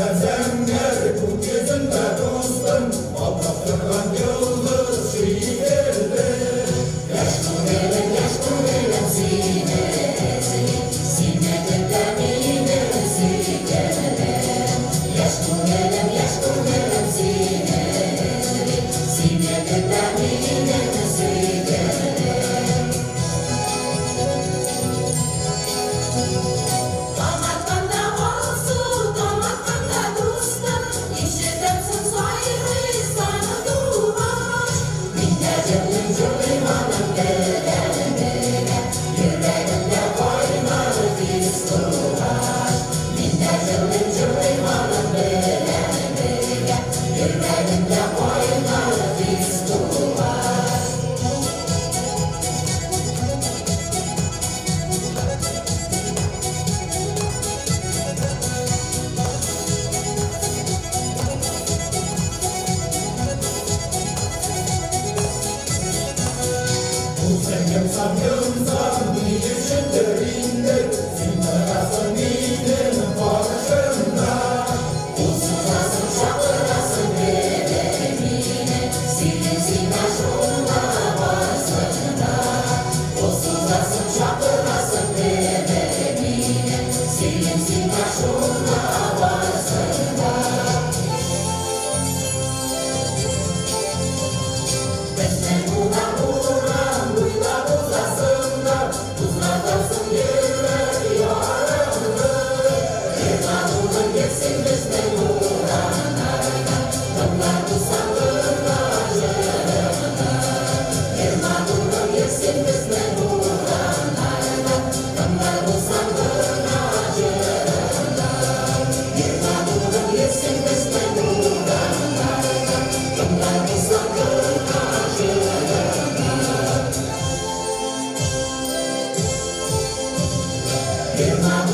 Зәп-зәңгәр күк йөзендә, дустым, балкып торган йолдыз шикелле. Яшь күңелем, яшь күңелем сине эзли, сине көтә минем сөйгәнем. Яшь күңелем, яшь күңелем сине эзли, сине көтә минем сөйгәнем. Таң атканда алсу, таң атканда, дустым, ишетәмсең сайрый сандугач. Мин дә җырлыйм, җырлыйм аның теләгенә, йөрәгемдә кайнар хис тугач. Мин дә җырлыйм, җырлыйм аның белән бергә, йөрәгемдә кайнар хис тугач. Ул сәнгәмсам йомсам, ни өчендер инде, син торасың минем каршымда. Ул сузасың, чакырасың кебек мине, сөйлим сиңа шунда барысын да. Ул сузасың, чакырасың кебек мине, сөйлим сиңа шунда барысын да. Безнең урам, урам буйлап узасың да, кузгатасың йөрәк яраңны. Ерман улым, йөрсен безнең урамнарда, тыңлар булсаң гына җырыңны. Ерман улым, йөрсен безнең урамнарда, тыңлар булсаң гына җырыңны. Ерман улым, йөрсен безнең урамнарда, тыңлар булсаң гына җырыңны. Ерман